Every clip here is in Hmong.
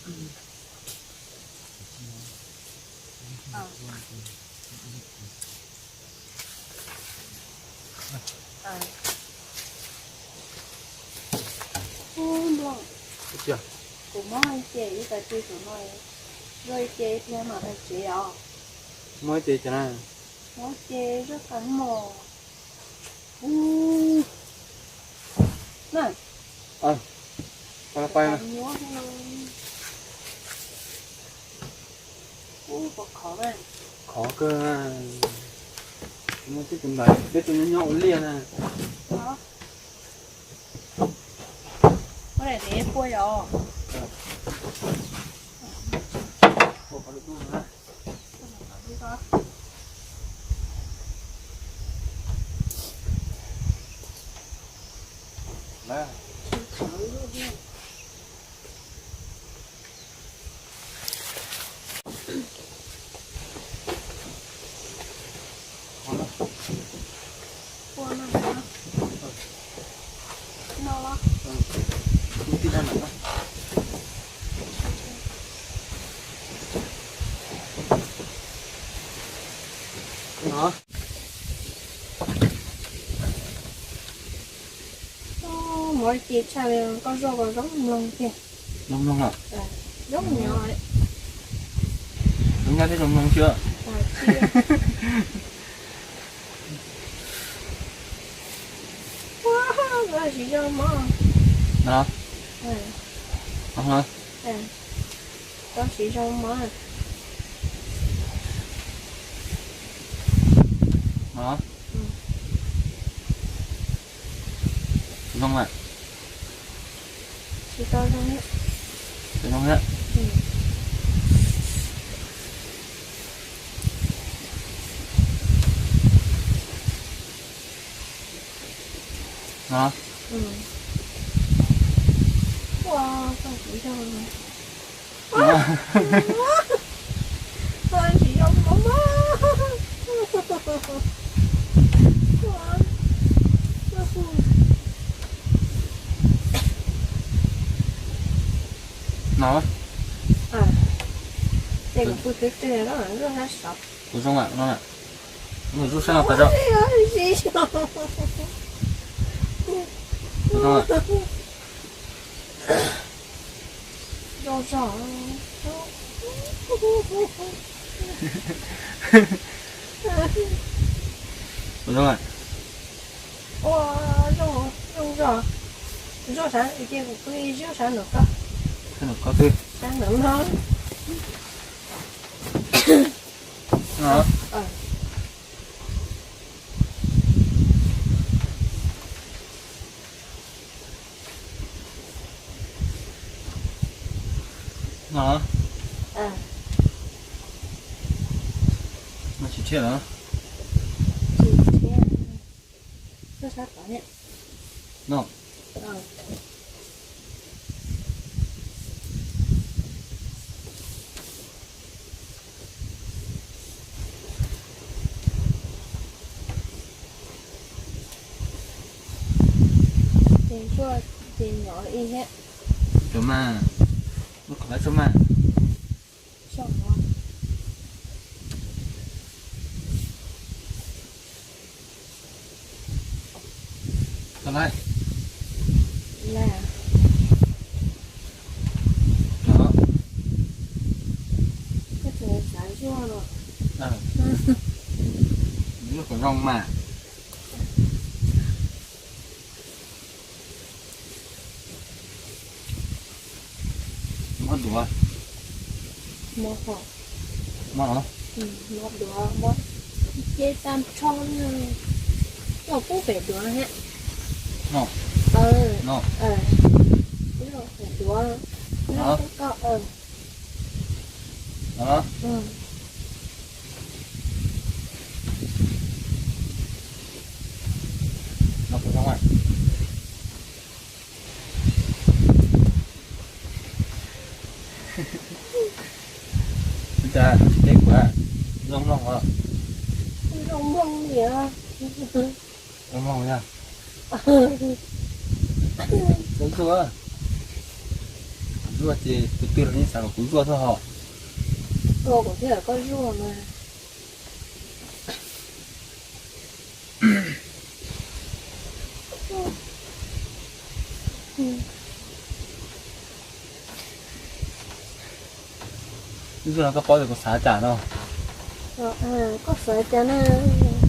Ub, kuv mob ib ce ib tag kis tus no, zuaj ib ce ib pliag mam tag kis os. Mob ib ce cas na? Mob ib ce zuaj qev mos. Ub, na, pais, pais, nyuaj no. Ub, puas khov na? Khov kawg. Muaj tib tus ntawd, peb tus nyob nyob ua liaj na. Ua daim teb pua yom. Mov ci tshaj li, koj zoj koj zoo mloog tiag. Zoo mloog lawm. Zoo nyob. Zoo nyob thiab zoo mloog xwb. Koj siv zoo mov. Koj siv zoo mov. Zoo lawm. Tsis tau zoo thiab. Tsis zoo thiab. Ua, tsis zoo. Tsis zoo mov. No, kuv zoo lawm no. Nws rub sab no tas zog. Zoo zog. Ua, zoo, zoo zog. Zoo sab, cia kuv pw ib zaug sab nraum koj. Sab nraum koj twg? Sab nraum no. No. No tsis thiab los? No. Ces zuaj ces nyom ib thiab. Tsuas mas, muab qhov lawv tsuas mas. Tau lawm. Koj tseem xav zuaj los? Zuaj kom zoo mas. Muab duav. Muab hov. Muab hov. Muab duav, muab ce tag nrho. Koj pub pem duav thiab. No. No. Pub pem duav. No. No. No, kuv zoo lawm. Ua cas tsis teb kuv? Zoo mloog os. Zoo mloog li. Zoo mloog yog. Zoo txuj. Zuaj ces tus twg los yeej xav kom kuv zuaj xwb hos. Koj, kuv thiaj kom koj zuaj mas. Zuaj no koj paub tias kuv xav cas no? Koj xav cas na?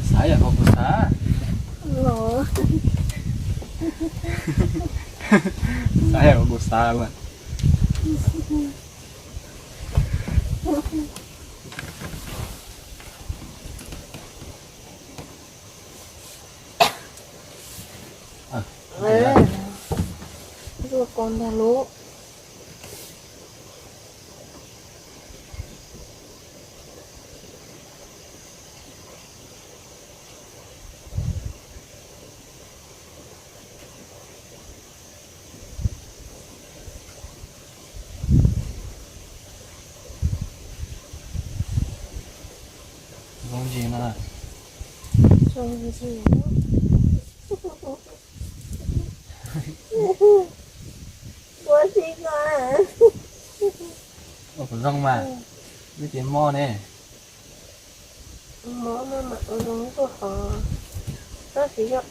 Xav yam kom kuv xav. Xav yam kom kuv xav mas. Zuaj ko ntag lauj. Zoo ntsis no. Zoo ntsis. Ua tsis ko. Ua kuv zoo mas. Wb ces mob ne. Mob no mas ua zoo tuaj qhov. Tab sis yog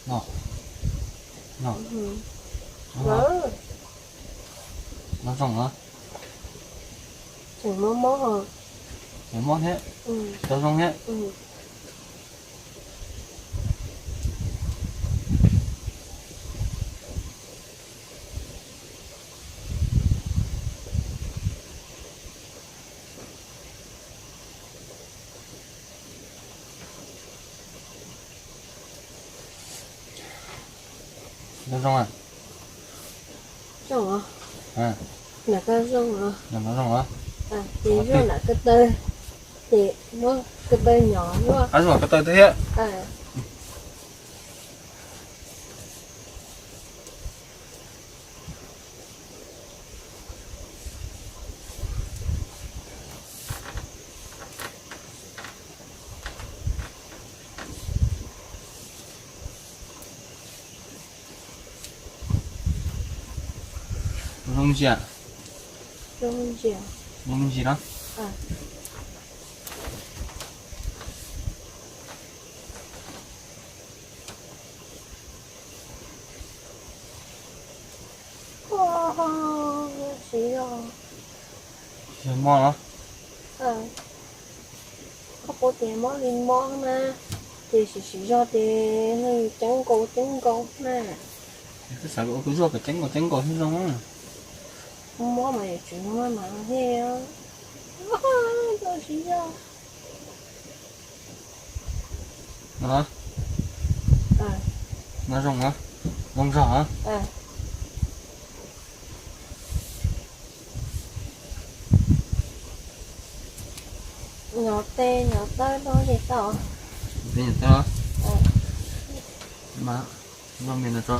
no, no, no zoo os. Tseem mob mob os. Tseem mob thiab. Tsis tau zoo thiab. Zoo zoo a? Zoo os. Lam ko zoo os. Lam ko zoo os. Ces zuaj lam ko taw. Ces muab ko taw nyom zuaj. Zuaj ko taw thiab. Zoo ntsia. Zoo ntsia. Zoo ntsia no. Siv zog. Yog mob los? Koj paub tias mob li mob na, ces siv siv zog ces nws ceeb nkaus ceeb nkaus na. Koj xav kom kuv zuaj kom ceeb nkaus ceeb nkaus thiab zoo. Mob mas yuav tsum mob mas thiaj. Siv zog. No, no zoo, zoo zog. Nyov tes nyov taw no ces tau. Tes nyov taw. Mas no me no tso.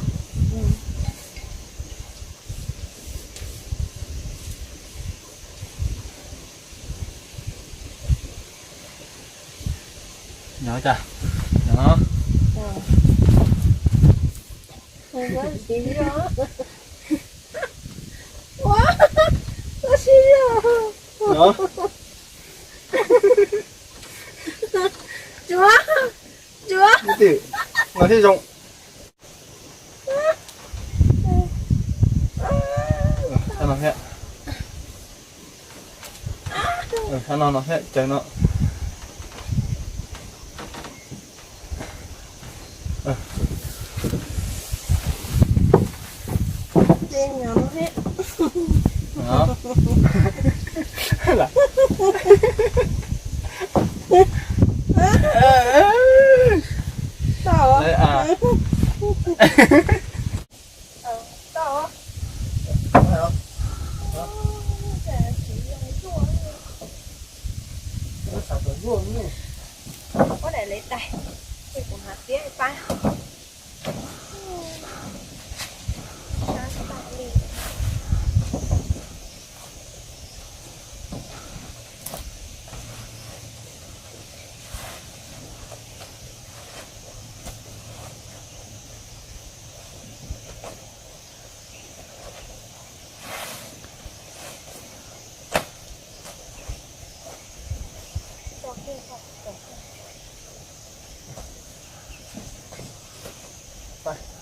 Nyob cas? Nyob no. Ua, ua siv zog. Nyob. Tsuav, tsuav. Ib txwm no thiaj zoo. Sab no thiab. Sab no no thiab, caw no. Tau. Muab daim lawv daim, ces kuv hnav tiab ib pab. Sab tas li. Tag,